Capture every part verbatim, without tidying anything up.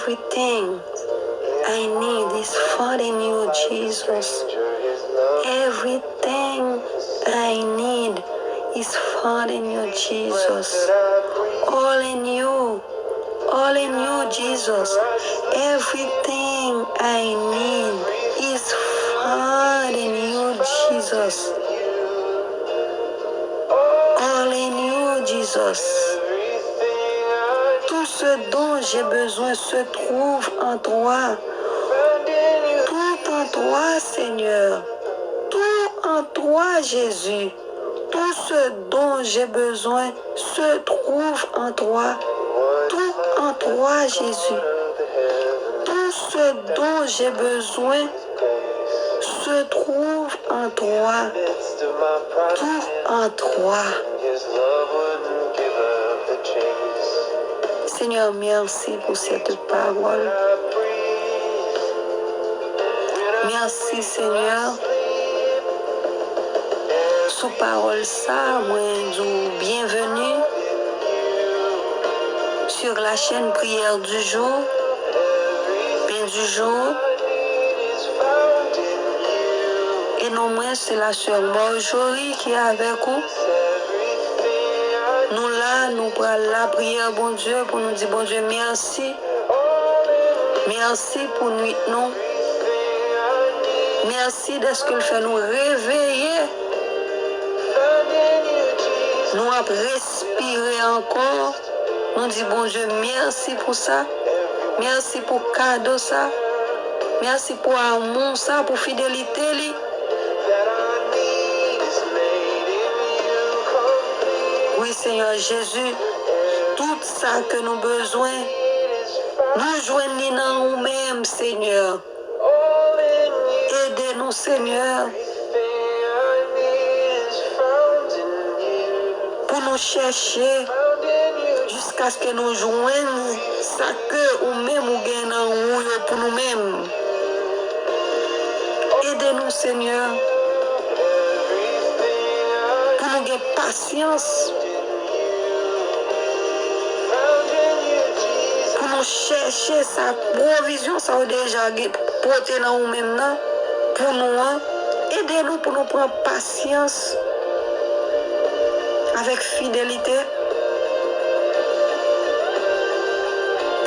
Everything I need is found in you, Jesus. Everything I need is found in you, Jesus. All in you. All in you, Jesus. Everything I need is found in you, Jesus. All in you, Jesus. Tout ce dont j'ai besoin se trouve en toi. Tout en toi, Seigneur. Tout en toi, Jésus. Tout ce dont j'ai besoin se trouve en toi. Tout en toi, Jésus. Tout ce dont j'ai besoin se trouve en toi. Tout en toi. Seigneur, merci pour cette parole. Merci, Seigneur. Sou pawòl sa, mwen di w byenveni sur la chaîne Prière du jour, Pain du jour. E non mwen, se la sè Marjorie ki avèk ou. Nou la, nou pral lapriyè Bondye pou nou di Bondye mèsi. Mèsi pou nwit nou. Mèsi dèske l fè nou reveye. Nou ap respire ankò. Nou di Bondye mèsi pou sa. Mèsi pou kado sa. Mèsi pou amou sa, pou fidelite li. Wi, Senyè Jezi, tout sa ke nou bezwen, nou jwenn li nan ou menm, Senyè. Ede nou, Senyè, pou nou chèche jiskaske nou jwenn sa ke ou menm ou gen nan ou yo pou nou menm. Ede nou, Senyè, pou nou gen pasyans, pou nou chèche sa pwovizyon sa ou deja gen pote nan ou menm nan pou nou an. Ede nou pou nou pran pasyans avèk fidelite,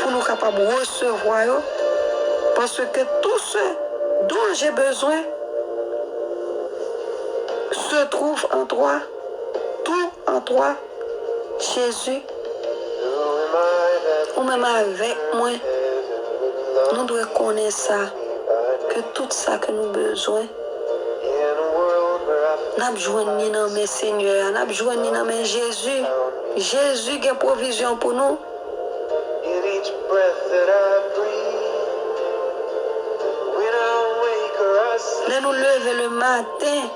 pou nou kapab resevwa yo, paske tout ce dont j'ai besoin se trouve en toi, tout en toi, Jezi. Ou menm avèk mwen, nou dwe konnen sa, ke tout sa ke nou bezwen, n ap jwenn li nan men Senyè a, n ap jwenn li nan men Jezi. Jezi gen pwovizyon pou nou. Lè nou leve le maten,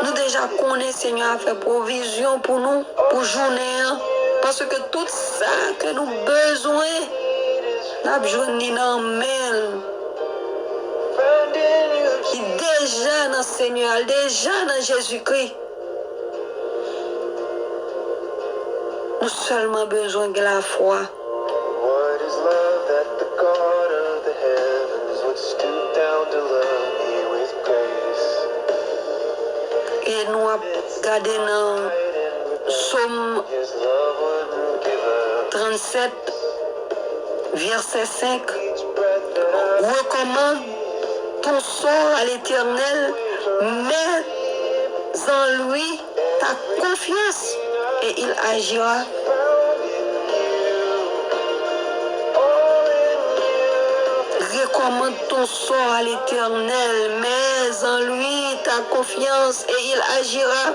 nou deja konnen Senyè a fè pwovizyon pou nou, pou jounen an. Paske tout sa ke nou bezwen, n ap jwenn li nan men l. Li deja nan Senyè a, li deja nan Jezikri. Nou sèlman bezwen gen lafwa. What is love that the God of the heavens would stoop down to love me with grace? E nou ap gade nan Sòm trannsèt, vèsè senk. Recommande ton sort à l'Éternel, mets en lui ta confiance et il agira. Recommande ton sort à l'Éternel, mets en lui ta confiance et il agira.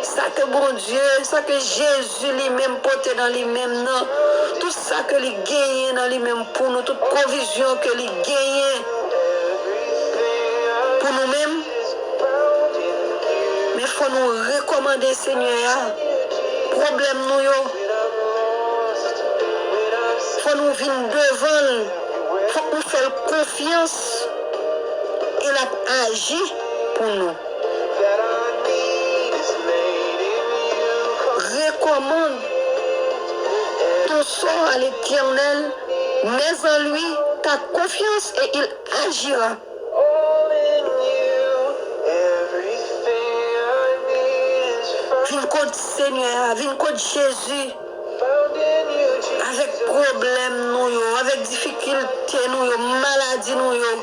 Sa ke Bondye, sa ke Jezi li menm pote nan li menm nan, tout sa ke li genyen nan li menm pou nou, tout pwovizyon ke li genyen pou nou menm, men fò nou rekòmande Senyè a pwoblèm nou yo. Fò nou vin devan l. Fòk nou fè l konfyans e l ap aji pou nou. Rekòmande ton sort à l'Éternel, mets en lui ta confiance et il agira. Vin kot Senyè a, vin kot Jezi. Avèk pwoblèm nou yo, avèk difikilte nou yo, maladi nou yo.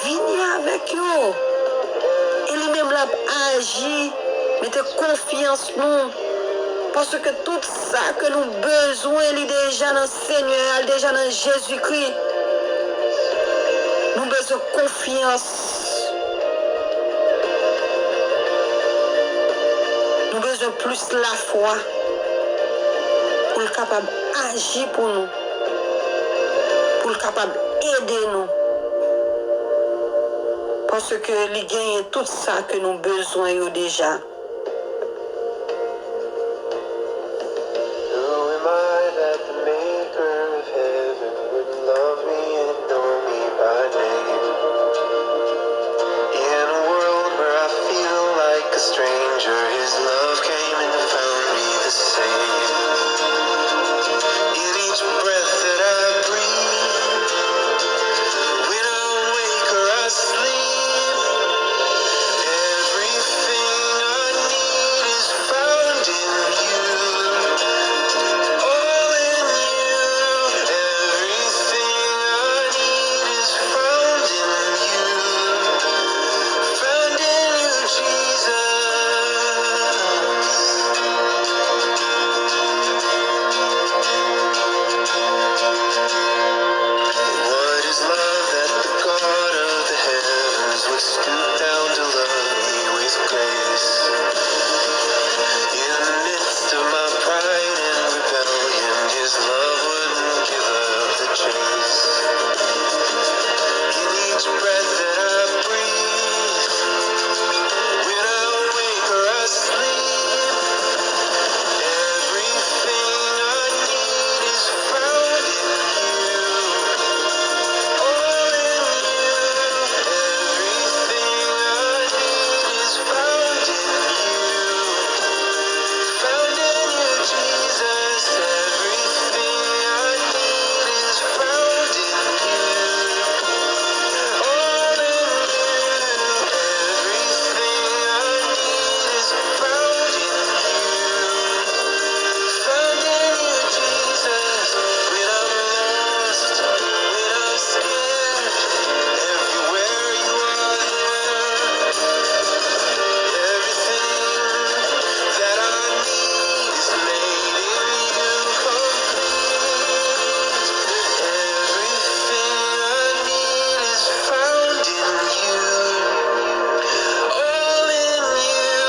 Vini avèk yo. E li menm l ap aji. Mete konfyans nou. Paske tout sa ke nou bezwen, li deja nan Senyè a, li deja nan Jezikri. Nou bezwen konfyans. Nou bezwen plis lafwa pou l kapab aji pou nou, pou l kapab ede nou. Paske li genyen tout sa ke nou bezwen yo deja. Who am I that the maker of heaven would love me and know me by name? In a world where I feel like a stranger, his love came and found me the same. In each breath that I breathe, when I wake or I sleep, everything I need is found in you. All in you. Everything I need is found in you. Found in you, Jesus. What is love that the God of the heavens would stoop down to love me with grace? In the midst of my pride and rebellion, his love wouldn't give up the chase. In each breath that I breathe, when I wake or I sleep, everything I need is found in you. All in you. Everything I need is found in you. Found in you, Jesus. Everything I need is found in you. All in you. Everything I need is found in you. Found in you, Jesus. When I'm lost, when I'm scared, everywhere you are there. Everything that I need is made in you complete. Everything I need is found in you. All in you.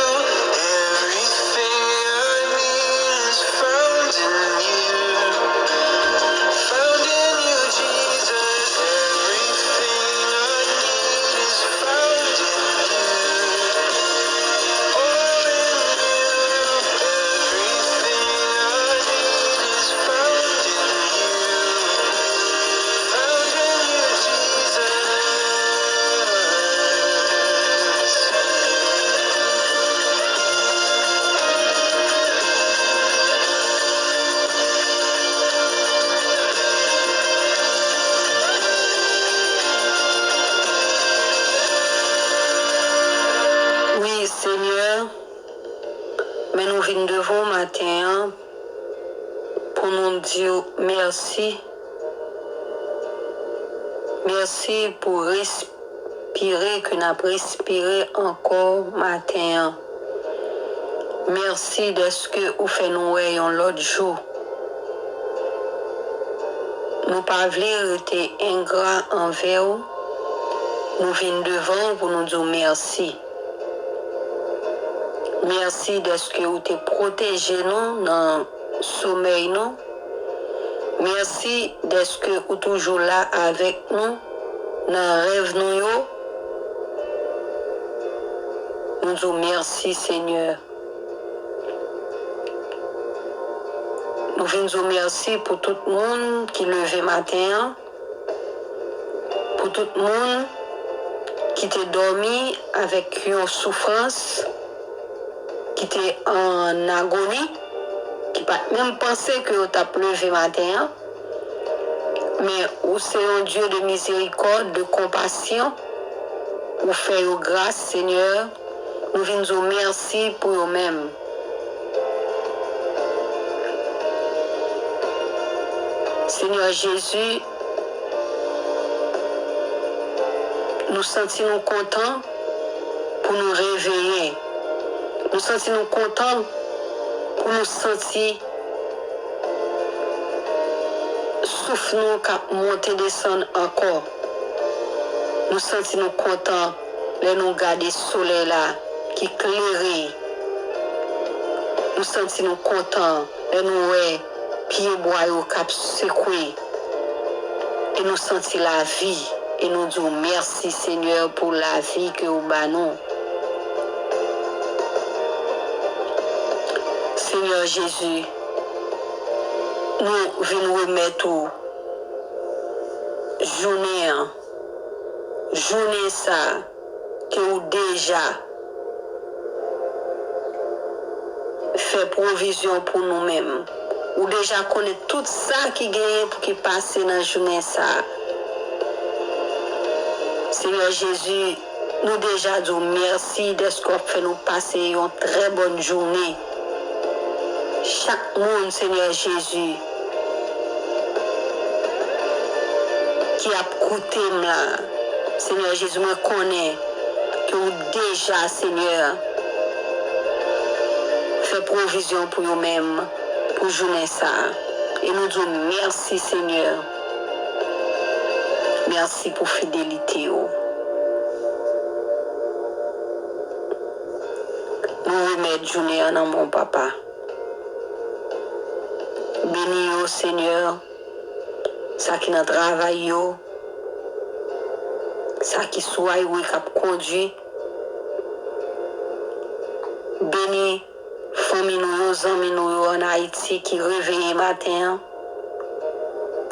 Everything I need is found in you. Found in you, Jesus. Everything I need is found in you. All in you. Everything I need is found in you. Found in you, Jesus. Wi, Senyè, men nou vin devan w maten an pou nou di w mèsi. Mèsi pou respire ke n ap respire ankò maten an. Mèsi dèske ou fè nou wè yon lòt jou. Nou pa vle rete engra anvè w. Nou vin devan w pou nou di w mèsi. Mèsi dèske ou te pwoteje nou nan somèy nou. Mèsi dèske ou toujou la avèk nou nan rèv nou yo. Nou di w mèsi, Senyè. Nou vin di w mèsi pou tout moun ki leve maten an, pou tout moun ki te dòmi avèk yon soufrans, ki te an agoni, ki pa t menm panse ke yo t ap leve maten an. Men ou se yon Dye de mizerikòd, de konpasyon. Ou fè yo gras, Senyè. Nou vin di w mèsi pou yo menm. Senyè Jezi, nou santi nou kontan pou nou reveye. Nou santi nou kontan pou nou santi souf nou k ap monte desann ankò. Nou santi nou kontan lè nou gade solèy la ki klere. Nou santi nou kontan lè nou wè pyebwa yo k ap sekwe. E nou santi lavi. E nou di w mèsi, Senyè, pou lavi ke ou ba nou. Senyè Jezi, nou vin remèt ou jounen an, jounen sa a ke ou deja fè pwovizyon pou nou menm. Ou deja konnen tout sa ki genyen pou ki pase nan jounen sa a. Senyè Jezi, nou deja di w mèsi dèske w ap fè nou pase yon trè bòn jounen. Chak moun, Senyè Jezi, ki ap koute m la, Senyè Jezi, mwen konnen ke ou deja, Senyè, fè pwovizyon pou yo menm, pou jounen sa a. E nou di w mèsi, Senyè. Mèsi pou fidelite w. Nou remèt jounen an nan men w, Papa. Beni yo, Senyè, sa ki nan travay yo, sa ki sou highway k ap kondui. Beni fanmi nou yo, zanmi nou yo ann Ayiti ki reveye maten an.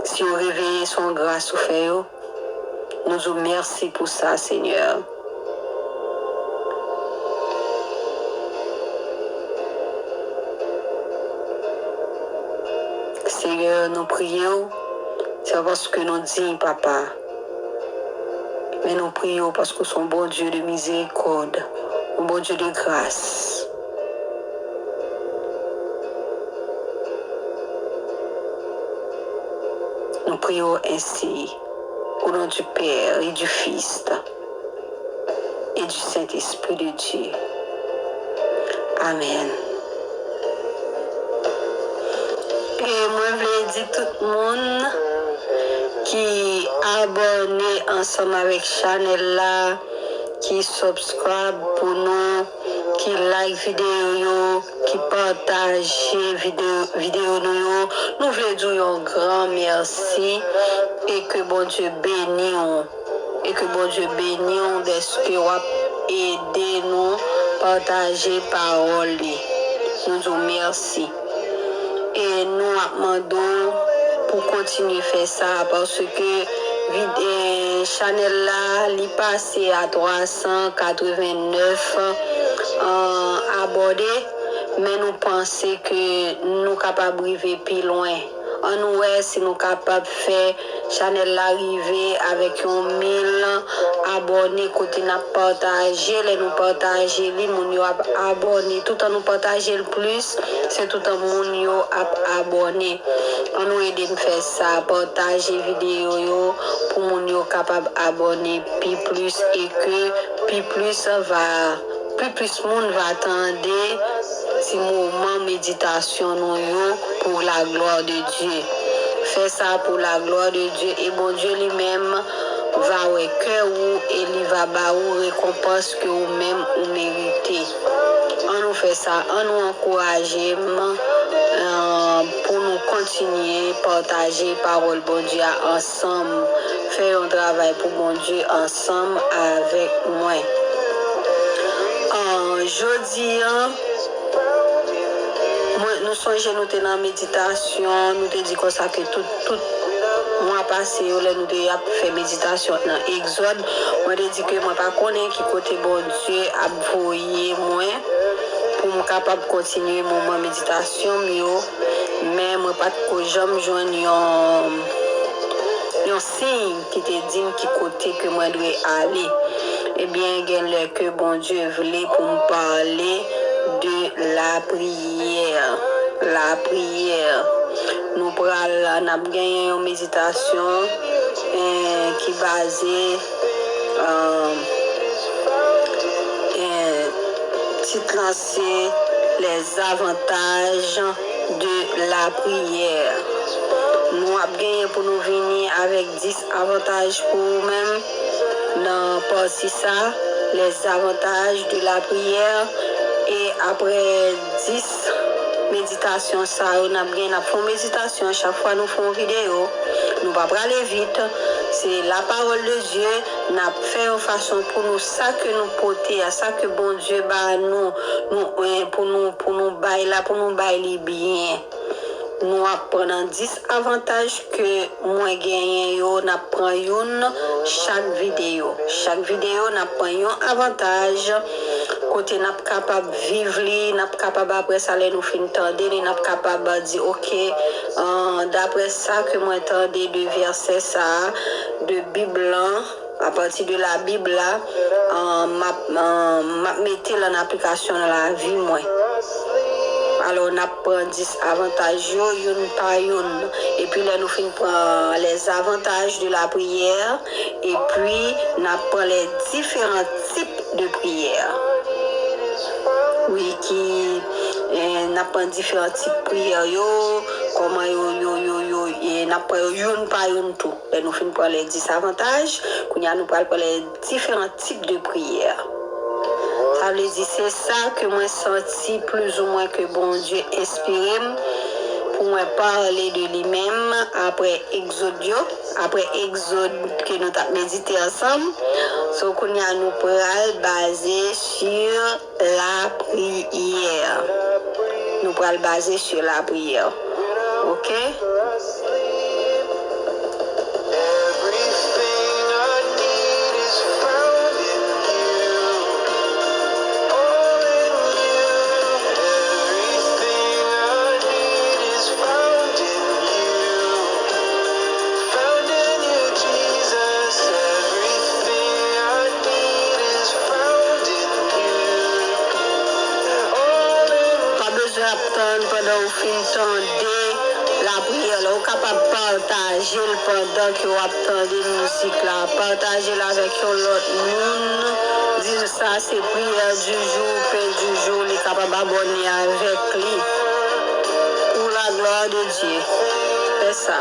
Si yo reveye, se yon gras ou fè yo. Nou di w mèsi pou sa, Senyè. Senyè, nou priye w, se pa paske nou diy, Papa, men nou priye w paske w se yon Bondye de mizerikòd, yon Bondye de gras. Nou priye w ensi, au nom du Père et du Fils et du Saint-Esprit de Dieu. Amèn. E mwen vle di tout moun ki abòne ansanm avèk chanèl la, ki subscribe pou nou, ki like videyo yo, ki pataje videyo, videyo nou yo. Nou vle di w yon gran mèsi e ke Bondye beni w. E ke Bondye beni w dèske w ap ede nou pataje pawòl li. Nou di w mèsi. E nou ap mande w pou kontinye fè sa, paske vid-, e, chanèl la, li pase a twa san katrevennnèf, an, abòne, men nou panse ke nou kapab rive pi lwen. Ann wè si nou kapab fè chanèl la rive avèk yon mil abòne, kote n ap pataje. Lè nou pataje li, moun yo ap abòne. Toutan nou pataje l plis, se toutan moun yo ap abòne. Ann nou ede m fè sa, pataje videyo yo pou moun yo kapab abòne pi plis e ke pi plis va, pi plis moun va tande ti moman meditasyon nou yo pour la gloire de Dieu. Fè sa pour la gloire de Dieu e Bondye li menm va wè kè ou e li va ba ou rekonpans ke ou menm ou merite. Ann nou fè sa, ann nou ankouraje m, eh, pou nou kontinye pataje pawòl Bondye a ansanm. Fè yon travay pou Bondye ansanm avèk mwen. Ah, jodi a, mwen, nou sonje nou te nan meditasyon, nou te di konsa ke tout, tout mwa pase yo, lè nou te ap fè meditasyon nan Egzòd, mwen te di ke mwen pa konnen ki kote Bondye ap voye mwen Pou m kapab kontinye moman meditasyon m yo, men mwen pa t ko janm jwenn yon, yon siy ki te di m ki kote ke mwen dwe ale. Ebyen, gen lè ke Bondye vle pou m pale de lapriyè. Lapriyè. Nou pral, n ap genyen yon meditasyon, eh, ki baze, eh, eh, tit lan se Les avantages de la prière. Nou ap genyen pou nou vini avèk dis avantaj pou ou menm nan pati sa, Les avantages de la prière. E apre dis meditasyon sa yo n ap gen, n ap fè yon meditasyon chak fwa nou fè yon videyo. Nou pa prale vit. Se la parole de Dieu. N ap fè yon fason pou nou, sa ke nou pote a, sa ke Bondye ba nou, nou, eh, pou nou, pou nou bay la, pou nou bay li byen. Nou ap pran nan dis avantaj ke mwen genyen yo, n ap pran youn chak videyo. Chak videyo, n ap pran yon avantaj kote n ap kapab viv li, n ap kapab, apre sa, lè nou fin tande li, n ap kapab di, oke, eh, daprè sa ke mwen tande de vèsè sa a, de Bib lan, apati de la Bib la, eh, m ap, eh, m ap mete l an aplikasyon nan lavi mwen. Alò, n ap pran dis avantaj yo, youn pa youn. Epi lè nou fin pran les avantages de la prière, epi n ap pran les différents types de prière. Wi, ki, eh, n ap pran diferan tip priyè yo, kòman yo, yo, yo, yo, eh, n ap pran yo youn pa youn tou. Lè nou fin pran les dis avantages, kounye a nou pral pran les différents types de prière. Sa vle di, se sa ke mwen santi plizoumwen ke Bondye enspire m pou mwen pale de li menm apre egzòd yo, apre egzòd ke nou t ap medite ansanm. So, kounye a nou pral baze sur la prière. Nou pral baze sur la prière. Oke? Ou pa bezwen ap tann pandan ou fin tande lapriyè la. Ou kapab pataje l pandan ke w ap tande mizik la. Pataje l avèk yon lòt moun. Di l sa se priyè du jour, pen du jour. Li kapab abòne avèk li. Pour la gloire de Dieu. Fè sa.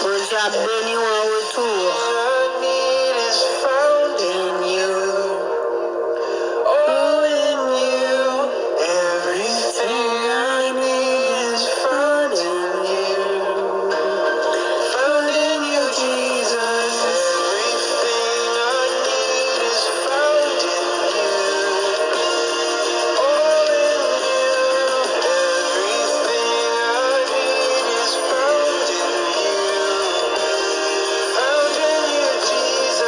Bondye ap beni w an retou. All in you, everything I need is found in you. Found in you, Jesus. Everything I need is found in you. All in you, everything I need is found in you. Found in you, Jesus.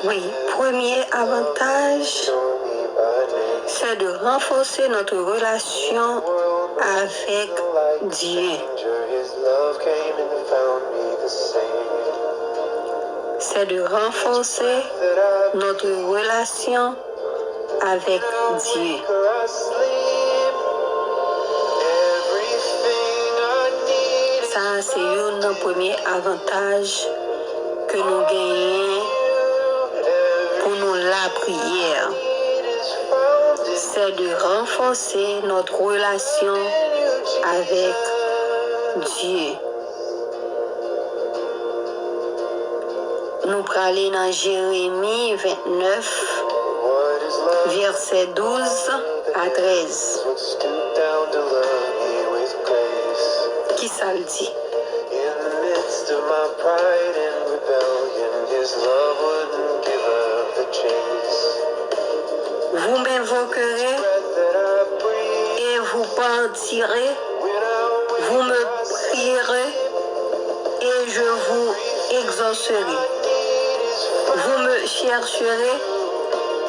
Wi, premye avantaj, c'est de renforcer notre relation avec Dieu. C'est de renforcer notre relation avec Dieu. Sa a se youn nan premye avantaj ke nou genyen pou nou lapriyè. C'est de renforcer notre relation avec Dieu. Nou prale nan Jeremi vennèf, vèsè douz a trèz. Kisa l di? His love wouldn't give up the chase. Vous m'invoquerez et vous partirez. Vous me prierez et je vous exaucerai. Vous me chercherez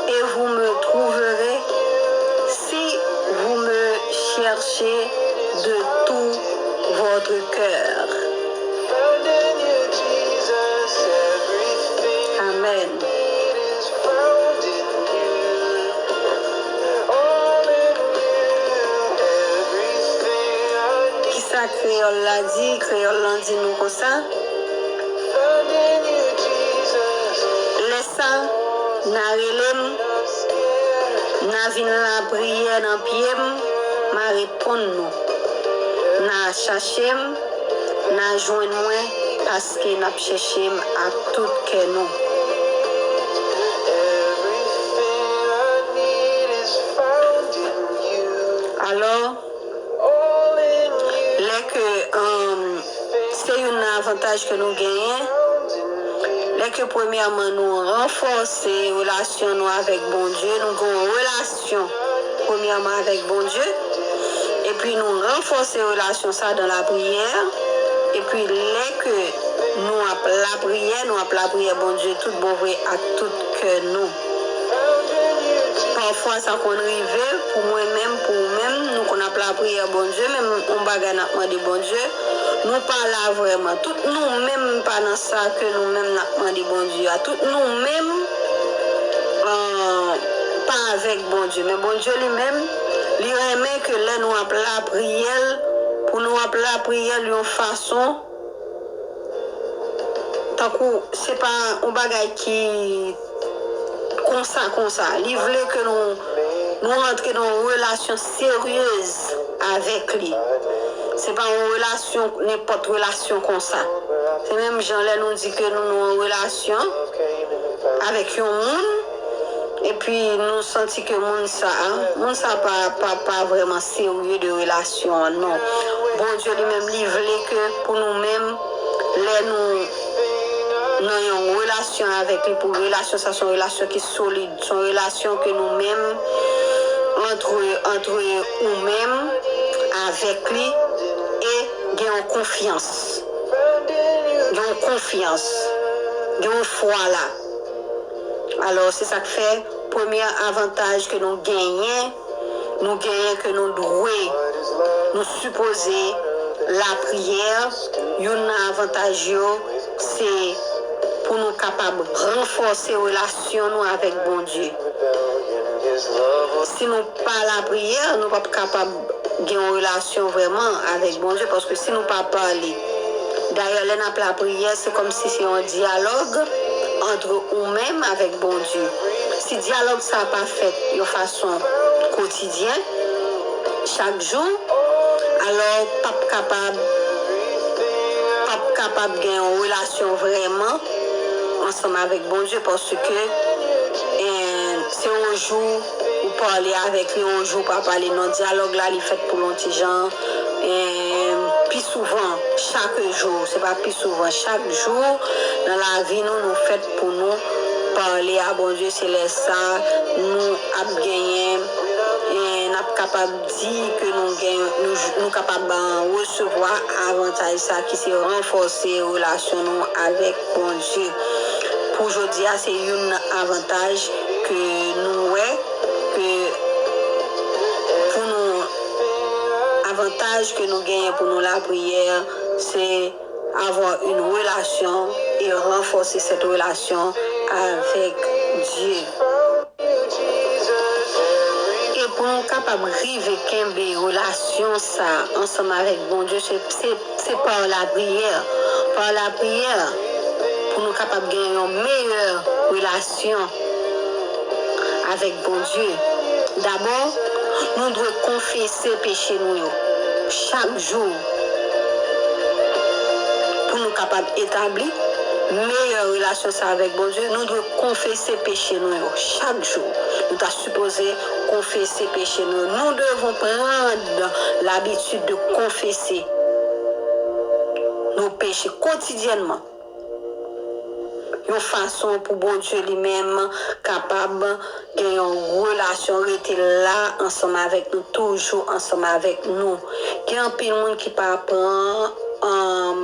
et vous me trouverez si vous me cherchez de tout votre cœur. Amen. Kisa kreyòl la di? Kreyòl lan di nou konsa: lè sa, n a rele m, n a vin lapriyè nan pye m, m a reponn nou. N a chache m, n a jwenn mwen, paske n ap chèche m ak tout kè nou. Alò, lè ke, um, se youn nan avantaj ke nou genyen, lè ke premyèman nou ranfòse relasyon nou avèk Bondye, nou gen yon relasyon premyèman avèk Bondye, epi nou ranfòse relasyon sa dan lapriyè, epi lè ke nou ap lapriyè, nou ap lapriyè Bondye tout bon vre ak tout kè nou. Pafwa sa konn rive pou mwen menm, pou ou menm, nou konn ap lapriyè Bondye, men yon bagay n ap mande Bondye, nou pa la vrèman. Tout nou menm pa nan sa ke nou menm n ap mande Bondye a. Tout nou menm, euh, pa avèk Bondye. Men Bondye li menm, li renmen ke lè nou ap lapriyè l, pou nou ap lapriyè l yon fason, tankou se pa yon bagay ki konsa, konsa. Li vle ke nou, nou rantre nan yon relasyon seryez avèk li. Se pa yon relasyon, nenpòt relasyon konsa. Se menm jan lè nou di ke nou nan yon relasyon avèk yon moun, epi nou santi ke moun sa a, moun sa a pa, pa, pa vrèman serye de relasyon an, non. Bondye li menm, li vle ke pou nou menm, lè nou nan yon relasyon avèk li, pou relasyon sa, se yon relasyon ki solid, se yon relasyon ke nou menm, antre, antre ou menm avèk li, e gen yon konfyans. Gen yon konfyans. Gen yon fwa la. Alò, se sa k fè, premye avantaj ke nou genyen, nou genyen ke nou dwe, nou sipoze lapriyè, youn nan avantaj yo, se pou nou kapab ranfòse relasyon nou avèk Bondye. Si nou pa lapriyè, nou p ap kapab gen yon relasyon vrèman avèk Bondye, paske si nou pa pale, dayè, lè n ap lapriyè, se kòmsi se yon dyalòg antre ou menm avèk Bondye. Si dyalòg sa a pa fèt yon fason kotidyen, chak jou, alò p ap kapab, p ap kapab gen yon relasyon vrèman ansanm avèk Bondye, paske, eh, se yon jou ou pale avèk li, yon jou ou pa pale. Non, dyalòg la, li fèt pou l yon ti jan, eh, pi souvan, chak jou, se pa pi souvan, chak jou nan lavi nou, nou fèt pou nou pale a Bondye. Se lè sa nou ap genyen, eh, n ap kapab di ke nou gen, nou, nou kapab, ah, resevwa avantaj sa ki se ranfòse relasyon nou avèk Bondye. Pou jodi a, se youn nan avantaj ke nou wè, ke pou nou, avantaj ke nou genyen pou nou lapriyè, se avoir une relation et renforcer cette relation avec Dieu. E pou nou kapab rive kenbe relasyon sa ansanm avèk Bondye, se, se, se pa lapriyè. Pa lapriyè, pou nou kapab gen yon meyè relasyon avèk Bondye. Dabò, nou dwe konfese peche nou yo chak jou pou nou kapab etabli meyè relasyon sa avèk Bondye. Nou dwe konfese peche nou yo chak jou. Nou ta sipoze konfese peche nou yo. Nous devons prendre l'habitude de confesser nos péchés quotidiennement. yon fason pou Bondye li menm kapab gen yon relasyon, rete la ansanm avèk nou, toujou ansanm avèk nou. Gen anpil moun ki pa pran, um,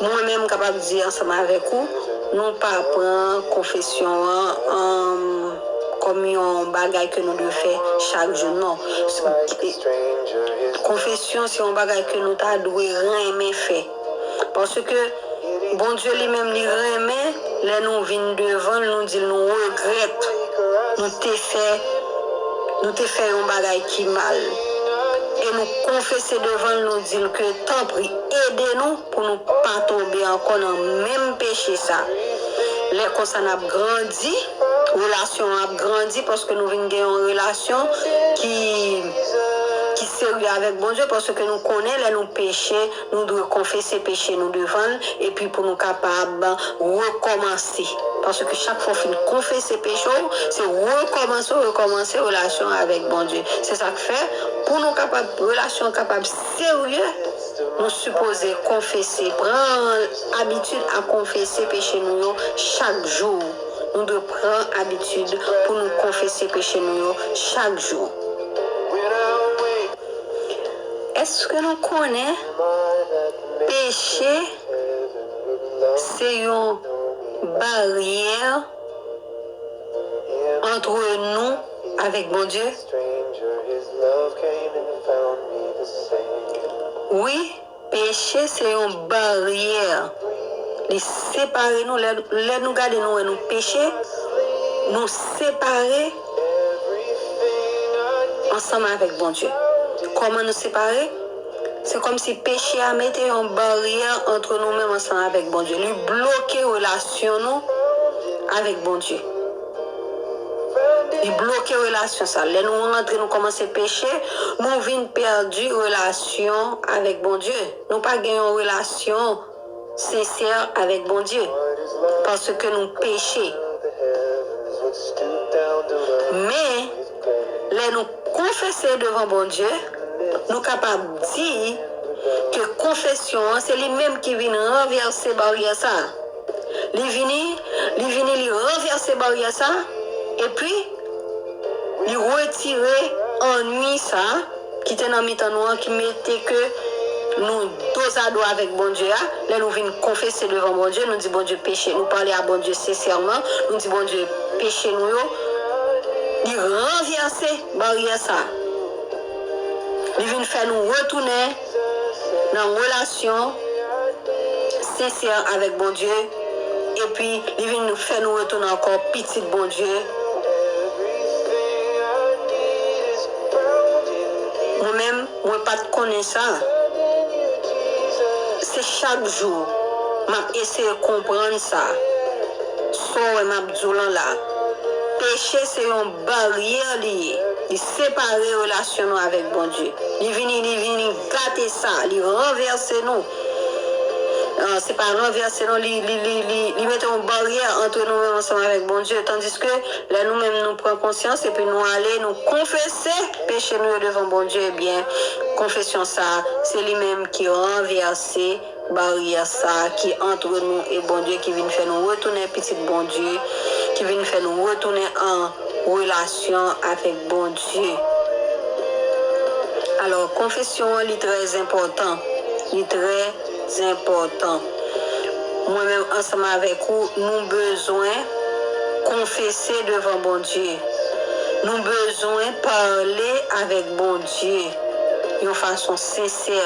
mwen menm m kapab di ansanm avèk ou, nou pa pran konfesyon an, um, kòm yon bagay ke nou dwe fè chak jou, non. Konfesyon se yon bagay ke nou ta dwe renmen fè. Paske Bondye li menm li renmen lè nou vin devan l, nou di l nou regrèt nou te fè, nou te fè yon bagay ki mal. E nou konfese devan l, nou di l ke tanpri ede nou pou nou pa tonbe ankò nan menm peche sa. Lè konsa n ap grandi, relasyon an ap grandi paske nou vin gen yon relasyon ki, ki serye avèk Bondye, paske nou konnen lè nou peche, nou dwe konfese peche nou devan l, epi pou nou kapab rekòmanse. Paske chak fwa w fin konfese peche w, se rekòmanse, rekòmanse relasyon avèk Bondye. Se sa k fè, pou nou kapab, relasyon an kapab serye, nou sipoze konfese, pran abitid a konfese peche nou yo chak jou. Nou dwe pran abitid pou nou konfese peche nou yo chak jou. Èske nou konnen peche se yon baryè antre nou avèk Bondye? Wi, peche se yon baryè. Li separe nou. Lè, lè nou gade, nou wè nou peche, nou separe ansanm avèk Bondye. Kòman nou separe? Se kòmsi peche a mete yon baryè antre nou menm ansanm avèk Bondye. Li bloke relasyon nou avèk Bondye. Li bloke relasyon sa. Lè nou rantre, nou kòmanse peche, nou vin pèdi relasyon avèk Bondye. Nou pa gen yon relasyon sensè avèk Bondye, paske nou peche. Men, lè nou konfese devan Bondye, nou kapab di ke konfesyon an, se li menm ki vin ranvèse baryè sa. Li vini, li vini, li ranvèse baryè sa, epi li retire annwi sa ki te nan mitan nou an, ki mete ke nou dozado avèk Bondye a. Lè nou vin konfese devan Bondye, nou di Bondye peche, nou pale a Bondye sensèman, nou di Bondye peche nou yo, li ranvèse baryè sa. Li vin fè nou retounen nan relasyon sensè avèk Bondye, epi li vin fè nou retounen ankò pitit Bondye. Mwen menm, mwen pa t konnen sa. Se chak jou m ap eseye konprann sa. Sa w wè m ap di w lan la. Peche se yon baryè li ye. Li separe relasyon nou avèk Bondye. Li vini, li vini gate sa. Li ranvèse nou. Ah, se pa ranvèse non, li, li, li, li, li mete yon baryè antre nou menm ansanm avèk Bondye. Tandiske lè nou menm nou pran konsyans epi nou ale, nou konfese peche nou yo devan Bondye, ebyen, konfesyon sa, se li menm ki ranvèse baryè sa ki antre nou e Bondye, ki vin fè nou retounen pitit Bondye, ki vin fè nou retounen an relasyon avèk Bondye. Alò, konfesyon an, li trè enpòtan. Li trè enpòtan. Mwen menm ansanm avèk ou, nou bezwen konfese devan Bondye. Nou bezwen pale avèk Bondye yon fason sensè.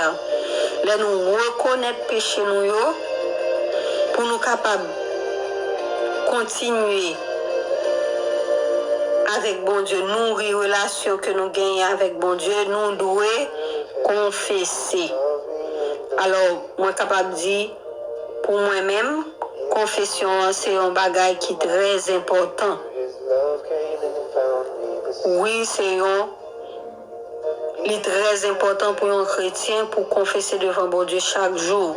Lè nou rekonèt peche nou yo, pou nou kapab kontinye avèk Bondye, nouri relasyon ke nou genyen avèk Bondye, nou dwe konfese. Alò, mwen kapab di, pou mwen menm, konfesyon an se yon bagay ki trè enpòtan. Wi, se yon, li trè enpòtan pou yon kretyen pou konfese devan Bondye chak jou.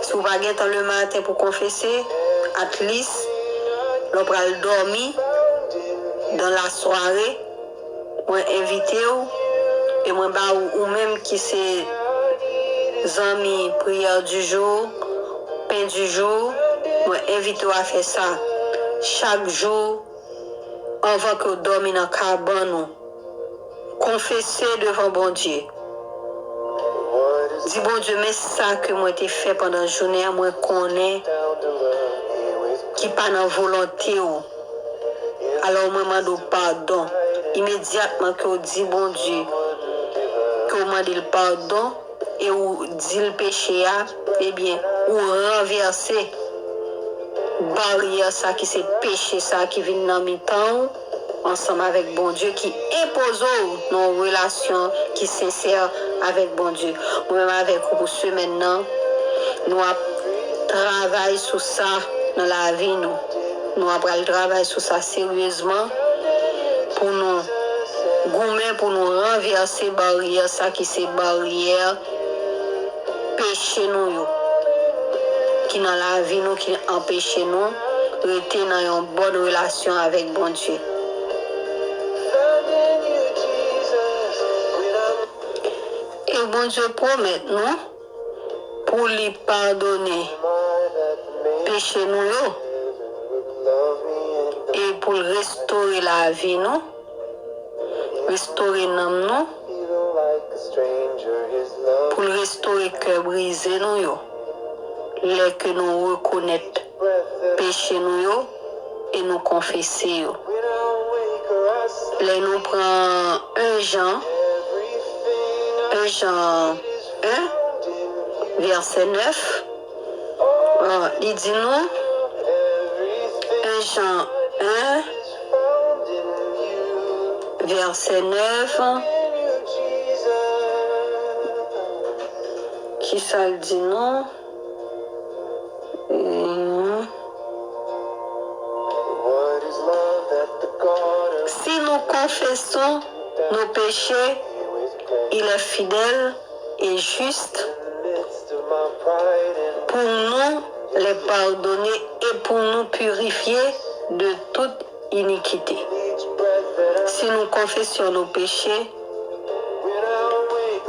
Si w pa gen tan lematen pou konfese, at least, lè w pral dòmi, dans la soirée, mwen envite w e mwen ba ou, ou menm ki se zanmi Prière du jour, Pen di jou, mwen envite w a fè sa. Chak jou, anvan ke w dòmi nan kabann ou, konfese devan Bondye. Di Bondye, men sa ke mwen te fè pandan jounen an, mwen konnen ki pa nan volonte w. Alò, mwen mande w padon. Imedyatman ke w di Bondye, ke w mande l padon, e ou di l peche a, ebyen, ou ranvèse baryè sa ki se peche sa ki vin nan mitan w ansanm avèk Bondye, ki enpoze w nan yon relasyon ki sensè avèk Bondye. Mwen menm avèk ou pou semèn nan, nou ap travay sou sa nan lavi nou. Nou ap pral travay sou sa seryezman pou nou goumen, pou nou ranvèse baryè sa ki se baryè peche nou yo, ki nan lavi nou, ki anpeche nou rete nan yon bòn relasyon avèk Bondye. E Bondye pwomèt nou pou li padone peche nou yo e pou l restore lavi nou, restore nanm nou, pou l restore kè brize nou yo. Lè ke nou rekonèt peche nou yo e nou konfese yo. Lè nou pran en Jan, en Jan en, vèsè nèf, ah, li di nou, en Jan en, vèsè nèf, kisa l di nou? Hmm. Si nous confessons nos péchés, il est fidèle et juste pour nous les pardonner et pour nous purifier de toute iniquité. Si nous confessons nos péchés,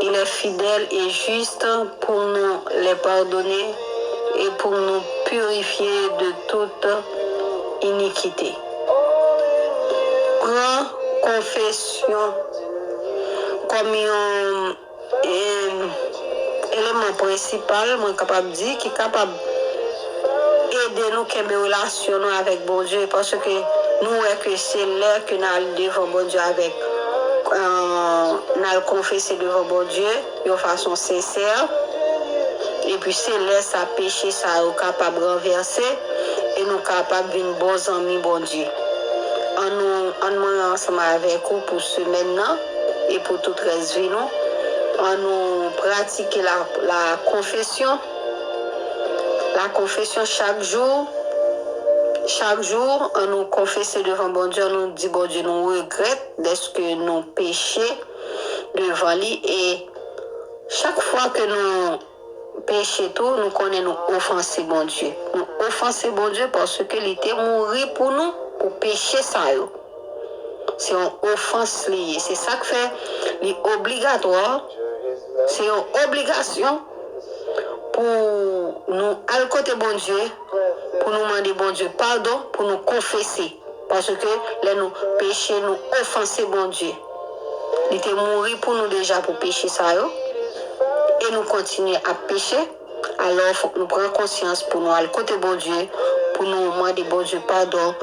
il est fidèle et juste pour nous les pardonner et pour nous purifier de toute iniquité. Pran konfesyon kòm yon e, eleman prensipal, mwen kapab di, ki kapab ede nou kenbe relasyon nou avèk Bondye, paske nou wè ke se lè ke n al devan Bondye avèk, euh, n al konfese devan Bondye yon fason sensè, epi se lè sa peche sa yo kapab ranvèse, e nou kapab vin bon zanmi Bondye. Ann nou, ann mwen ansanm avèk ou pou semèn nan e pou tout rès vi nou. Ann nou pratike la, la confession. La confession chak jou. Chak jou, ann nou konfese devan Bondye, ann nou di Bondye nou regrèt dèske nou peche devan li. E chak fwa ke nou peche tou, nou konnen nou ofanse Bondye. Nou ofanse Bondye paske li te mouri pou nou, pou peche sa yo. Se yon ofans li ye. Se sa k fè li obligatwa. Se yon obligasyon pou nou al kote Bondye, pou nou mande Bondye padon, pou nou konfese. Paske lè nou peche, nou ofanse Bondye. Li te mouri pou nou deja pou peche sa yo. E nou kontinye ap peche. Alò, fòk nou pran konsyans pou nou al kote Bondye, pou nou mande Bondye padon,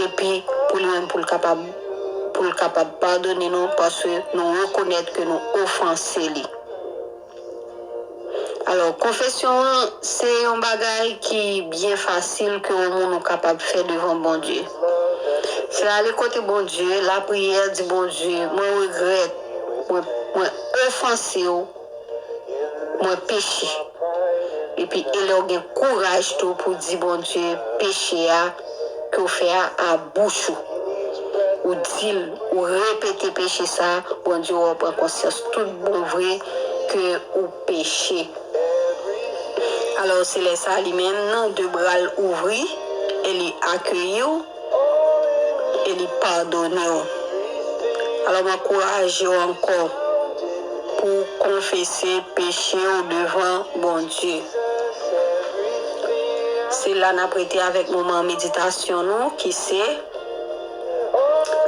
epi pou li menm pou l kapab, pou l kapab padone nou, paske nou rekonèt ke nou ofanse li. Alò, konfesyon an, se yon bagay ki byen fasil ke yon moun ou kapab fè devan Bondye. Se ale kote Bondye, lapriyè, di Bondye, mwen regrèt, mwen, mwen ofanse w, mwen peche. Epi, e lè w gen kouraj tou pou di Bondye peche a ke w fè a a bouch ou. Ou di l, ou repete peche sa, Bondye wè w pran konsyans tout bon vre ke ou peche. Alò, se lè sa li menm nan de bra l ouvri e li akeyi w e li padone w. Alò, m ankouraje w ankò pou w konfese peche w devan Bondye. Se la n ap rete avèk moman meditasyon nou ki se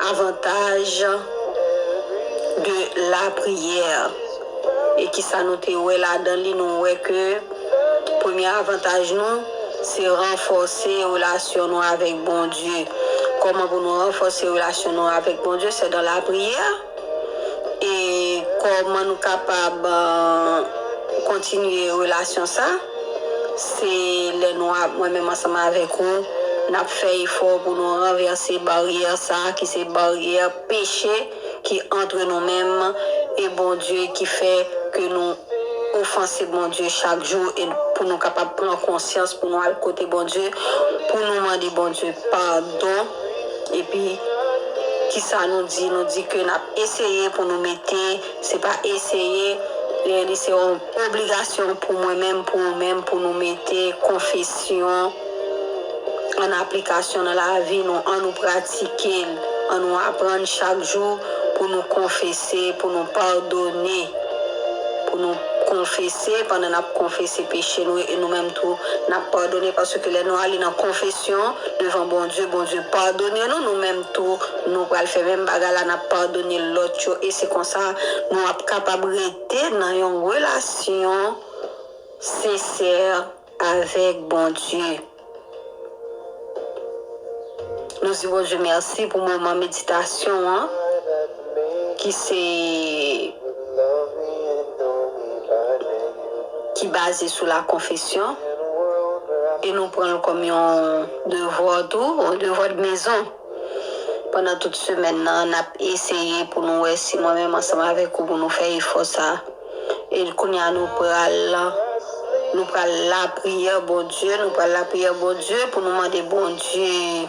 avantaj de lapriyè. E kisa nou te wè ladan li, nou wè ke premye avantaj nou se ranfòse relasyon nou avèk Bondye. Kòman pou nou ranfòse relasyon nou avèk Bondye? Se dan lapriyè. E kòman nou kapab kontinye relasyon sa? Se lè nou ap, mwen menm ansanm avèk ou, n ap fè efò pou nou ranvèse baryè sa ki se baryè peche ki antre nou menm e Bondye, ki fè ke nou ofanse Bondye chak jou, e pou nou kapab pran konsyans, pou nou al kote Bondye, pou nou mande Bondye padon. Epi, kisa nou di? Nou di ke n ap eseye pou nou mete, se pa eseye, e li se yon obligasyon pou mwen menm, pou ou menm, pou nou mete konfesyon an aplikasyon nan lavi nou. An nou pratike l, an nou aprann chak jou pou nou konfese, pou nou padone, pou nou konfese. Pandan n ap konfese peche nou, e nou menm tou n ap padone, paske lè nou ale nan konfesyon devan Bondye, Bondye padone nou, nou menm tou nou pral fè menm bagay la, n ap padone lòt yo, e se konsa nou ap kapab rete nan yon relasyon sensè avèk Bondye. Nou di Bondye mèsi pou moman meditasyon an, ki se, ki baze sou la konfesyon, e nou pran l kòm yon devwa tou, yon devwa de mezon. Pandan tout semèn nan, n ap eseye pou nou wè si mwen menm ansanm avèk ou, pou nou fè efò sa. E kounye a, nou pral, nou pral lapriyè Bondye, nou pral lapriyè Bondye pou nou mande Bondye,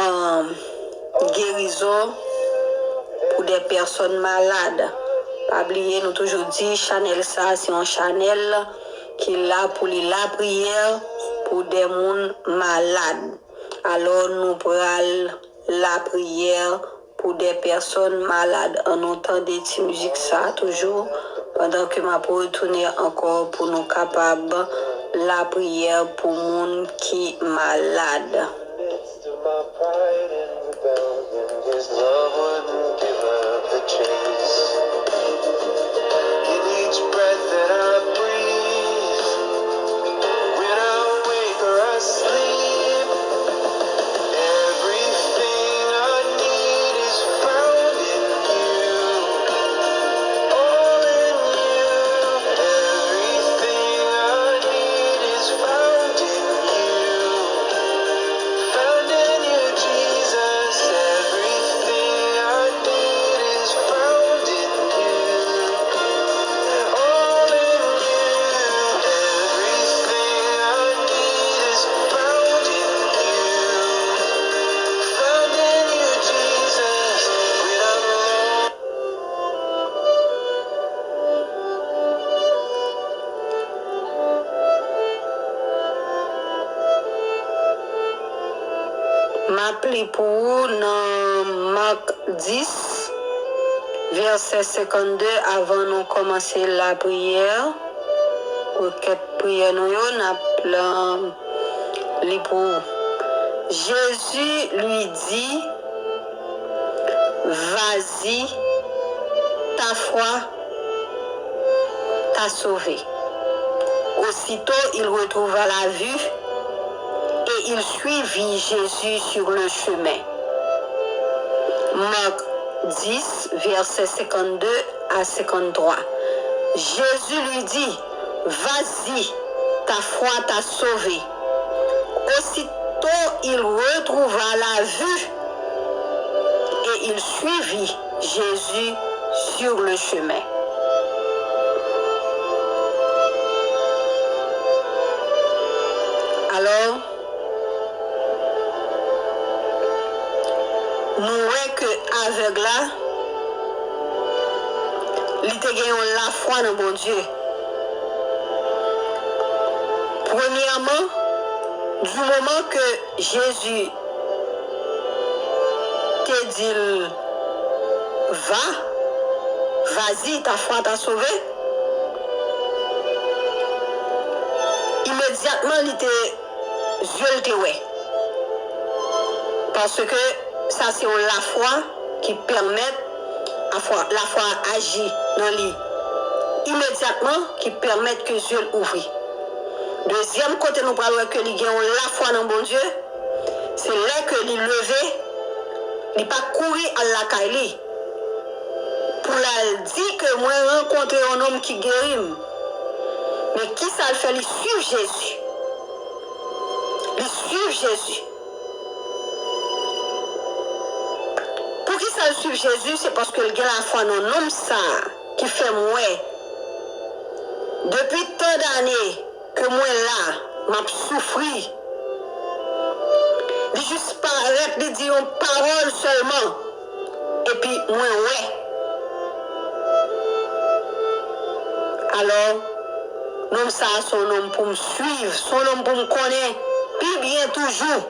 um, gerizon pou de pèsòn malad. Pa bliye, nou toujou di, chanèl sa, se yon chanèl ki la pou li lapriyè pou de moun malad. Alò, nou pral lapriyè pou de pèsòn malad. An nou tande ti mizik sa toujou, pandan ke m ap retounen ankò pou nou kapab lapriyè pou moun ki malad. His love wouldn't give up the chase. In each breath that I breathe, when I wake or I sleep, everything I need is found in you. All in you, everything I need is found in you. Found in you, Jesus. Everything I need is found in you. All in you. Everything I need is found in you. Found in you, Jesus. When I'm lost. M ap li pou ou nan Mak dis, vèsè senkanndde, avan nou kòmanse lapriyè, rekèt priyè nou yo, n ap, um, li pou ou. Jésus lui dit, Vas-y, ta foi t'a sauvé. Aussitôt, il retrouva la vue et il suivit Jésus sur le chemin. Marc dix, versets cinquante-deux à cinquante-trois. Jésus lui dit, Vas-y, ta foi t'a sauvé. Aussitôt, il retrouva la vue et il suivit Jésus sur le chemin. Alò, nou wè ke avèg la, li te gen yon lafwa nan Bondye. Premyèman, du moment que Jésus te di l, Va, vas-y, ta foi t'a sauvé. Imedyatman, li te, zye l te wè. Paske sa se yon lafwa ki pèmèt, lafwa, lafwa aji nan li imedyatman, ki pèmèt ke zye l ouvri. Dezyèm kote nou pral wè ke li gen yon lafwa nan Bondye, se lè ke li leve, li pa kouri al lakay li pou l al di ke mwen rankontre yon nonm ki geri m. Men kisa l fè? Li swiv Jezi. Li swiv Jezi. Poukisa l swiv Jezi? Se paske l gen lafwa nan nonm sa a ki fè m wè. Depi tan dane ke mwen la, m ap soufri. Li jis parèt, li di yon pawòl sèlman, epi mwen wè. Alò, nonm sa a se yon nonm pou m swiv, se yon nonm pou m konnen pi byen toujou.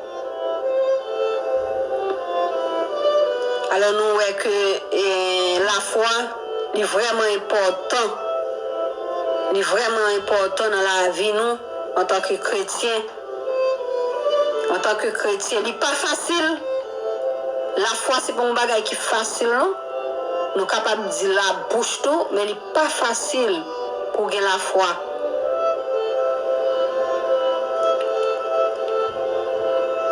Alò, nou wè ke, e, lafwa, li vrèman enpòtan. Li vrèman enpòtan nan lavi nou antanke kretyen. Antanke kretyen, li pa fasil. Lafwa, se pa yon bagay ki fasil, non. Nou kapab di l a bouch tou, men li pa fasil pou w gen lafwa.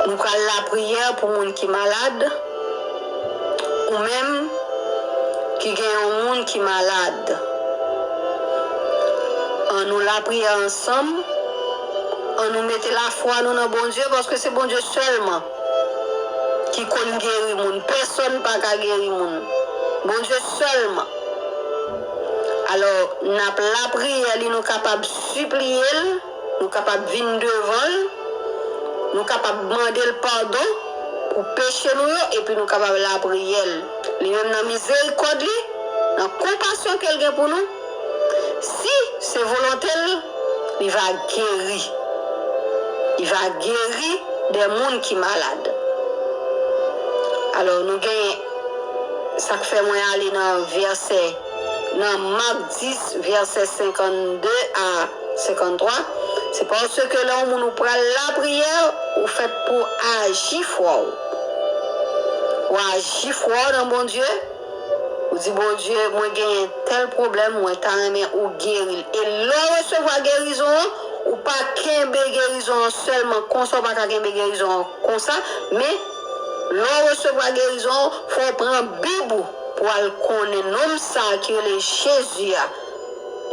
Nou pral lapriyè pou moun ki malad, ou menm ki gen yon moun ki malad. Annou lapriyè ansanm, annou mete lafwa nou nan Bondye, paske se Bondye sèlman ki konn geri moun. Pèsonn pa ka geri moun. Bondye sèlman. Alò, n ap lapriyè li, nou kapab sipliye l, nou kapab vin devan l, nou kapab mande l padon pou peche nou yo, epi nou kapab lapriyè l. Li menm nan mizerikòd li, nan konpasyon ke l gen pou nou, si se volonte l, li va geri. Li va geri de moun ki malad. Alò, nou gen, sa k fè mwen ale nan vèsè, nan Mak dis, vèsè senkannde a senkanntwa, se paske lè yon moun ou pral lapriyè, ou fèt pou aji fwa w. Ou aji fwa w nan Bondye, ou di, "Bondye, mwen genyen tèl pwoblèm, mwen ta renmen ou geri l." E lè w resevwa gerizon an, ou pa kenbe gerizon an sèlman konsa, ou pa ka kenbe gerizon an konsa, men lè w resevwa gerizon an, fò w pran Bib ou pou w al konnen nonm sa a ki rele Jezi a,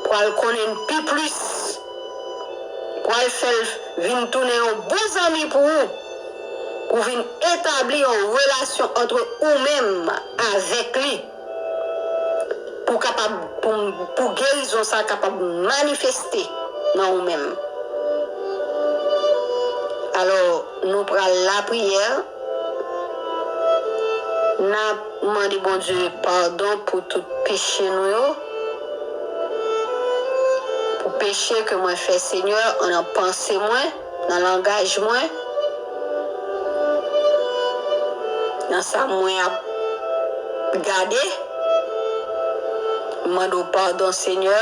pou w al konnen l pi plis, pou w al fè l vin tounen yon bon zanmi pou ou, pou w vin etabli yon relasyon ant ou menm avèk li, pou kapab, pou, pou gerizon sa a kapab manifeste nan ou menm. Alò, nou pral lapriyè. N ap mande Bondye padon pou tout peche nou yo, pou peche ke mwen fè, Senyè, nan panse mwen, nan langaj mwen, nan sa mwen ap gade. M mande w padon, Senyè.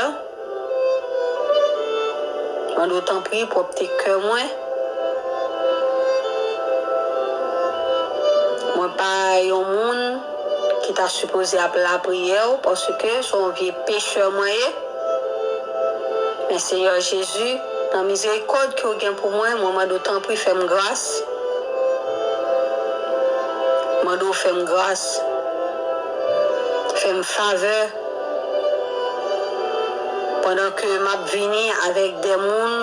Mande w tanpri pwòpte kè mwen. Mwen pa yon moun ki ta sipoze ap lapriyè w, paske se yon vye pechè mwen ye. Men Senyè Jezi, nan mizerikòd ke w gen pou mwen, mwen mande w tanpri fè m gras. Mande w fè m gras. Fè m favè. Pandan ke m ap vini avèk de moun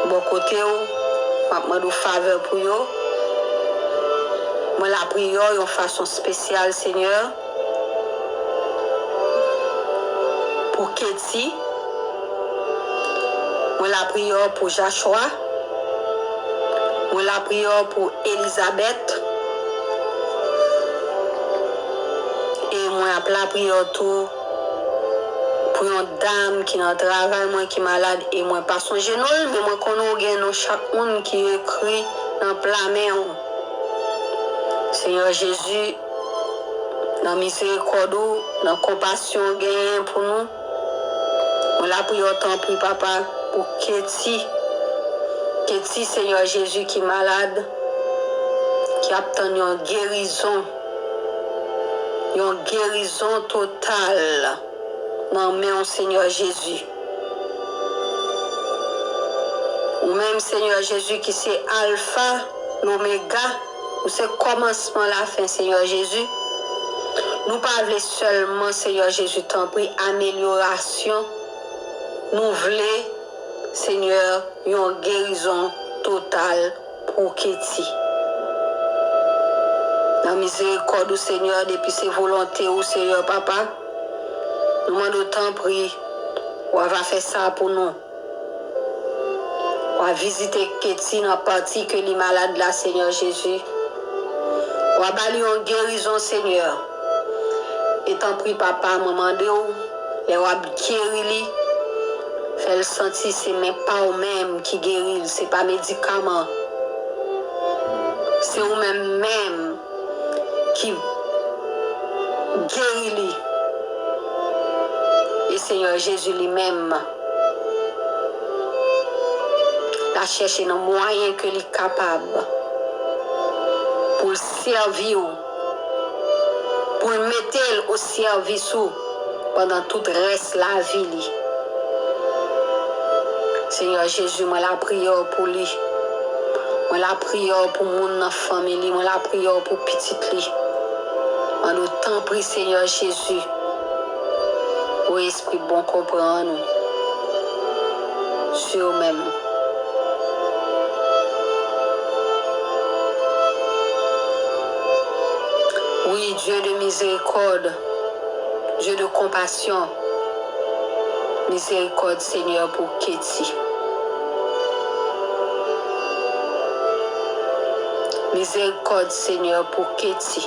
bò kote w, m ap mande w favè pou yo. Mwen lapriyè w yon fason espesyal, Senyè, pou Katie. Mwen lapriyè w pou Joshua. Mwen lapriyè w pou Elizabeth. E mwen ap lapriyè w tou pou yon dam ki nan travay mwen ki malad e mwen pa sonje non l, men mwen konnen w gen non chak moun ki ekri nan pla men w. Senyè Jezi, nan mizerikòd ou, nan konpasyon w genyen pou nou, mwen lapriyè w tanpri, Papa, Pou Keti, Keti, Senyè Jezi, ki malad, ki ap tann yon gerizon, yon gerizon total nan men w, Senyè Jezi. Ou menm, Senyè Jezi, ki se Alfa, Lomega, ou se kòmansman, lafen, Senyè Jezi. Nou pa vle sèlman, Senyè Jezi, tanpri, amelyorasyon. Nou vle, Senyè, yon gerizon total pou Keti. Nan mizerikòd ou, Senyè, depi se volonte ou, Senyè, Papa, nou mande w, tanpri, w a va fè sa pou nou. W a vizite Keti nan pati ke li malad la, Senyè Jezi. W a ba li yon gerizon, Senyè. E tanpri, Papa, mwen mande w, lè w ap geri li, fè l santi se men pa w menm ki geri l, se pa medikaman. Se ou menm menm ki geri li. E Senyè Jezi li menm, l a chèche nan mwayen ke li kapab pou l sèvi w, pou l mete l o sèvis ou pandan tout rès lavi li. Senyè Jezi, mwen lapriyè w pou li. Mwen lapriyè w pou moun nan fanmi li. Mwen lapriyè w pou pitit li. Mande w, tanpri, Senyè Jezi, o Espri bon, konprann ou. Sou yo menm. Wi, Dye de mizerikòd, Dye de konpasyon, mizerikòd, Senyè, pou Keti. Mizerikòd, Senyè, pou Keti.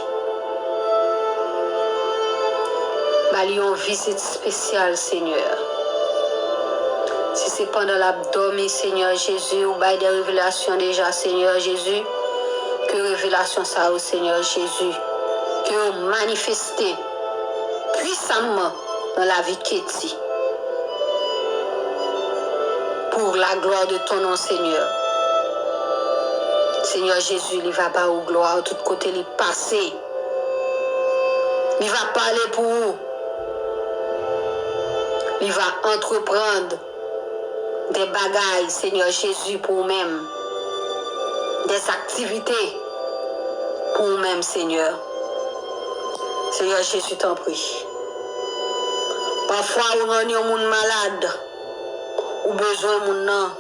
Ba li yon vizit espesyal, Senyè. Si se pandan l ap dòmi, Senyè Jezi, ou bay de revelasyon deja, Senyè Jezi, ke revelasyon sa yo, Senyè Jezi, ke yo manifeste pwisamman nan lavi Keti. Pour la gloire de ton nom, Senyè. Senyè Jezi, li va ba ou glwa tout kote li pase. Li va pale pou ou. Li va antreprann de bagay, Senyè Jezi, pou ou menm. Des activités pou ou menm, Senyè. Senyè Jezi, tanpri. Pafwa, ou rann yon moun malad, ou bezwen moun nan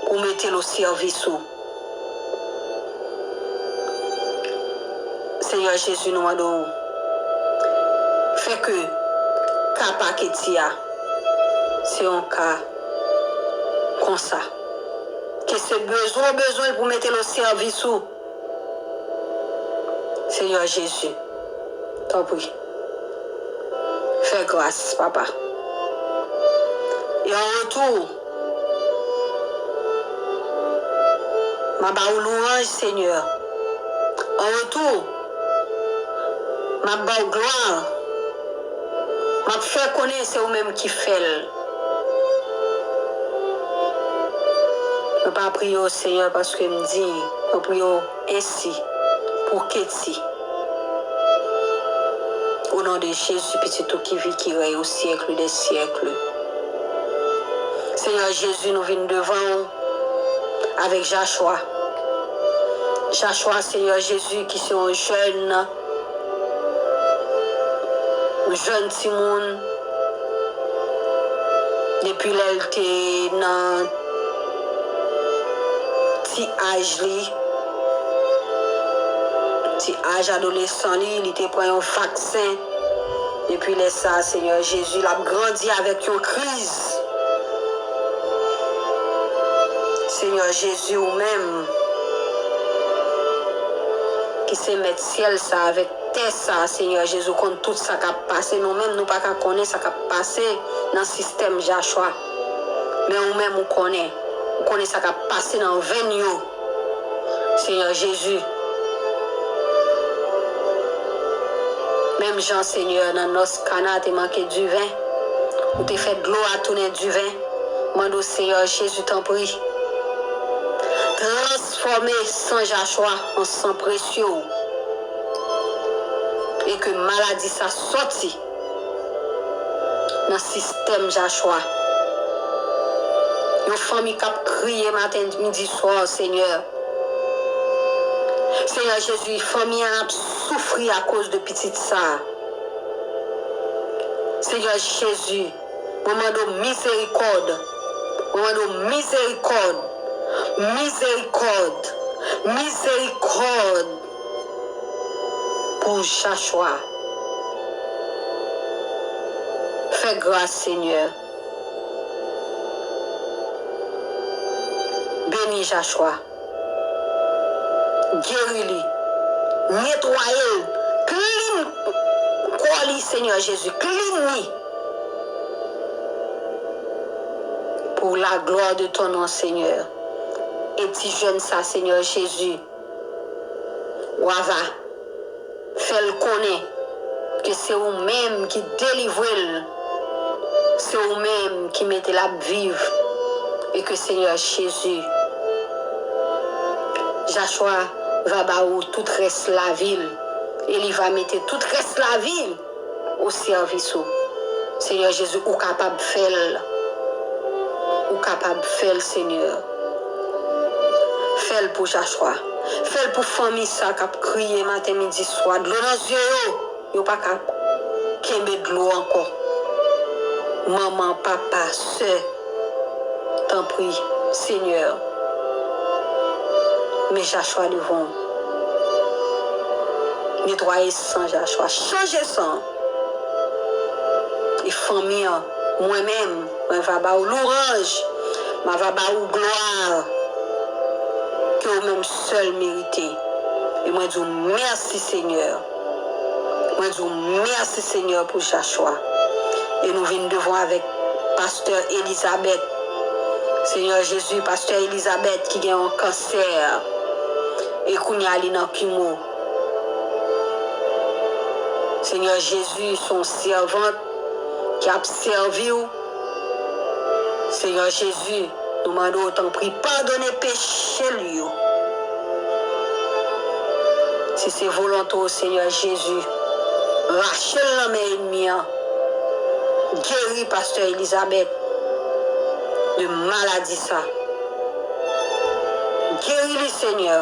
pou mete l o sèvis ou. Senyè Jezi, nou mande w, fè ke ka pa Keti a se yon ka konsa. Ke se bezwen w bezwen l pou mete l o sèvis ou. Senyè Jezi, tanpri, fè gras, Papa. E an retou, m a ba ou lwanj, Senyè. An retou, m ap ba ou glwa. M ap fè konnen se ou menm ki fè l. Mwen pa priye w, Senyè, paske m diy. Mwen priye w ensi pou Keti. O non de Jezi, Pitit ou ki viv, ki rèy o syèk dè syèk. Senyè Jezi, nou vin devan w avèk Jachwa. Jachwa, Senyè Jezi, ki se yon jèn, yon jèn timoun, depi lè l te nan ti aj li, ti aj adolesan li, li te pran yon vaksen. Depi lè sa, Senyè Jezi, l ap grandi avèk yon kriz. Senyè Jezi, ou menm ki se mèt syèl sa avèk tè sa, Senyè Jezi, ou konn tout sa k ap pase. Nou menm, nou pa ka konnen sa k ap pase nan sistèm Jachwa. Men ou menm, ou konnen. Ou konnen sa k ap pase nan venn yo. Senyè Jezi. Menm jan, Senyè, nan nòs Kana te manke diven, ou te fè dlo a tounen diven. Mande w, Senyè Jezi, tanpri, transfòme san Jachwa an san presye w, e ke maladi sa sòti nan sistèm Jachwa. Yon fanmi k ap kriye maten, midi, swa, Senyè. Senyè Jezi, fanmi an ap soufri akoz de pitit sa. Senyè Jezi, mwen mande w mizerikòd. Mwen mande w mizerikòd. Mizerikòd. Mizerikòd pou Jachwa. Fè gras, Senyè. Beni Jachwa. Geri li. Netwaye l. Clean kò li, Senyè Jezi. Clean li. Pour la gloire de ton nom, Seigneur. E ti jèn sa, Senyè Jezi, w a va fè l konnen ke se ou menm ki delivre l, se ou menm ki mete l ap viv, e ke Senyè Jezi, Jachwa va ba ou tout rès lavi l, e li va mete tout rès lavi l o sèvis ou. Senyè Jezi, ou kapab fè l. Ou kapab fè l, Senyè. Fè l pou Jachwa. Fè l pou fanmi sa k ap kriye maten, midi, swa. Dlo nan zye yo. Yo pa ka kenbe dlo ankò. Manman, papa, sè, tanpri, Senyè, men Jachwa devan w. Netwaye san Jachwa. Chanje san. E fanmi an, mwen menm, mwen va ba w louwanj, mwen va ba w glwa ke ou menm sèl merite. E mwen di w mèsi, Senyè. Mwen di w mèsi, Senyè, pou Jachwa. E nou vin devan w avèk pastè Elizabeth. Senyè Jezi, pastè Elizabeth ki gen yon kansè. E kounye a li nan kimo. Senyè Jezi, se yon sèvant ki ap sèvi w. Senyè Jezi, nou mande w tanpri padone peche l yo. Si se volonte w, Senyè Jezi, rache l nan men ènmi an. Geri pastè Elizabeth de maladi sa. Geri li, Senyè.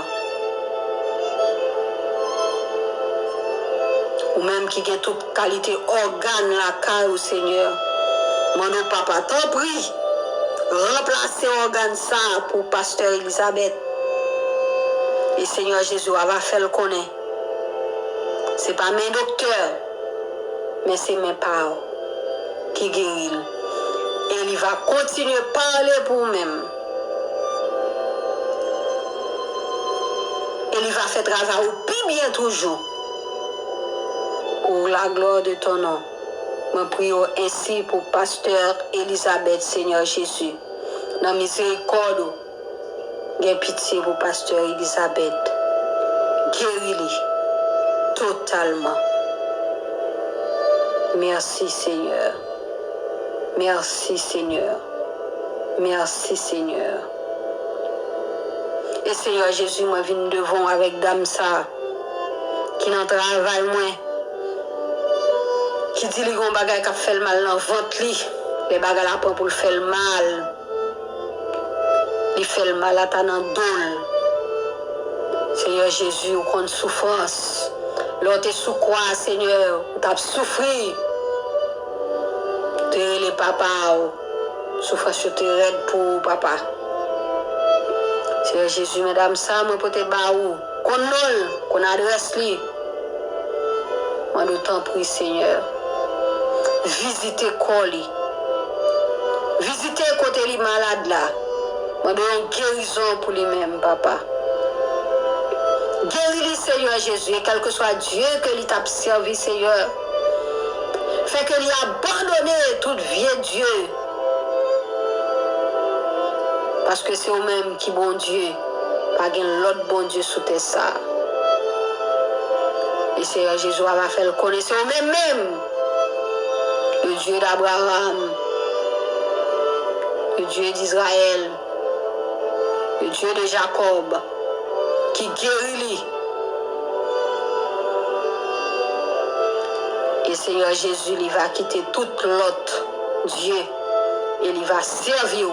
Ou menm ki gen tout kalite ògàn lakay ou, Senyè. Mande w, papa, tanpri, ranplase ògàn sa a pou pastè Elizabeth. E Senyè Jezi, w a va fè l konnen se pa men doktè, men se men pa w ki geri l. E li va kontinye pale pou ou menm. E li va fè travay ou pi byen toujou. Pour la gloire de ton nom. Mwen priye w ensi pou pastè Elizabeth, Senyè Jezi. Nan mizerikòd ou, gen pitye pou pastè Elizabeth. Geri li totalman. Mèsi, Senyè. Mèsi, Senyè. Mèsi, Senyè. E Senyè Jezi, mwen vin devan w avèk dam sa a ki nan travay mwen, ki di li gen yon bagay k ap fè l mal nan vant li. Lè bagay la pran pou l fè l mal, li fè l mal ata nan do l. Senyè Jezi, ou konn soufrans. Lè w te sou kwa a, Senyè, ou t ap soufri. Ou te rele papa w. Soufrans yo te rèd pou ou, papa. Senyè Jezi, medam sa a mwen pote ba ou, konn non l, konn adrès li. Mande w tanpri, Senyè, vizite kò li. Vizite kote li malad la. Mande w yon gerizon pou li menm, papa. Geri li, Senyè Jezi, e kèlkeswa dye ke li t ap sèvi, Senyè, fè ke li abandone tout vye dye. Paske se ou menm ki Bondye. Pa gen lòt Bondye sou tè sa a. E Senyè Jezi, w a va fè l konnen se ou menm menm, le Dieu d'Abraham, Le Dieu d'Israël, le Dieu de Jacob, ki geri li. E Senyè Jezi, li va kite tout lòt dye e li va sèvi w,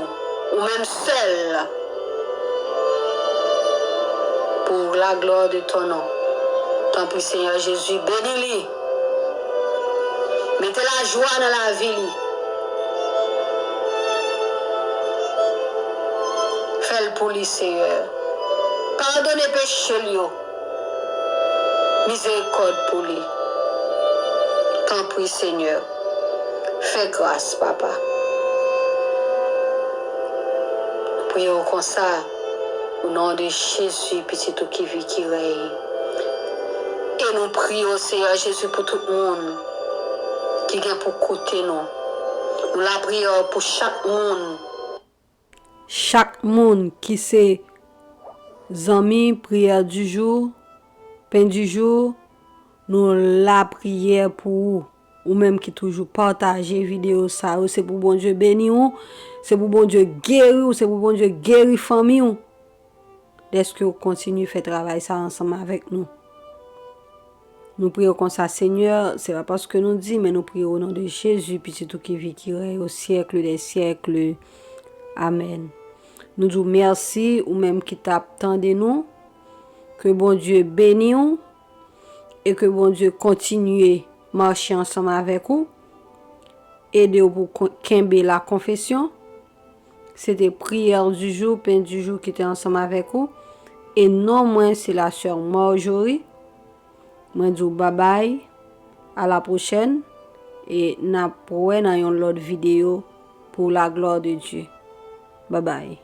ou menm sèl, pour la gloire de ton nom. Tanpri, Senyè Jezi, beni li. Mete lajwa nan lavi li. Fè l pou li, Senyè. Padone peche l yo. Mizerikòd pou li. Tanpri, Senyè. Fè gras, Papa. Priye w konsa, o non de Jezi, Pitit ou ki viv, ki rèy. E nou priye w, Senyè Jezi, pou tout moun ki gen pou koute nou. Nou lapriyè pou chak moun. Chak moun ki se zanmi Prière du jour, Pain du jour, nou lapriyè pou ou. Ou menm ki toujou pataje videyo sa yo, se pou Bondye beni w, se pou Bondye geri w, se pou Bondye geri fanmi w. Dèske w kontinye fè travay sa ansanm avèk nou. Nou priye w konsa, Senyè, se pa paske nou di, men nou priye w o non de Jezi, Pitit ou ki viv, ki rèy o syèk dè syèk. Amèn. Nou di w mèsi, ou menm ki t ap tande nou. Ke Bondye beni w e ke Bondye kontinye mache ansanm avèk ou, ede w pou kon- kenbe la konfesyon. Se te Prière du jour, Pain du jour ki te ansanm avèk ou. E non mwen, se la sè Marjorie. Mwen di w babay, a la pwochèn, e n ap wè nan yon lòt videyo pour la gloire de Dieu. Babay.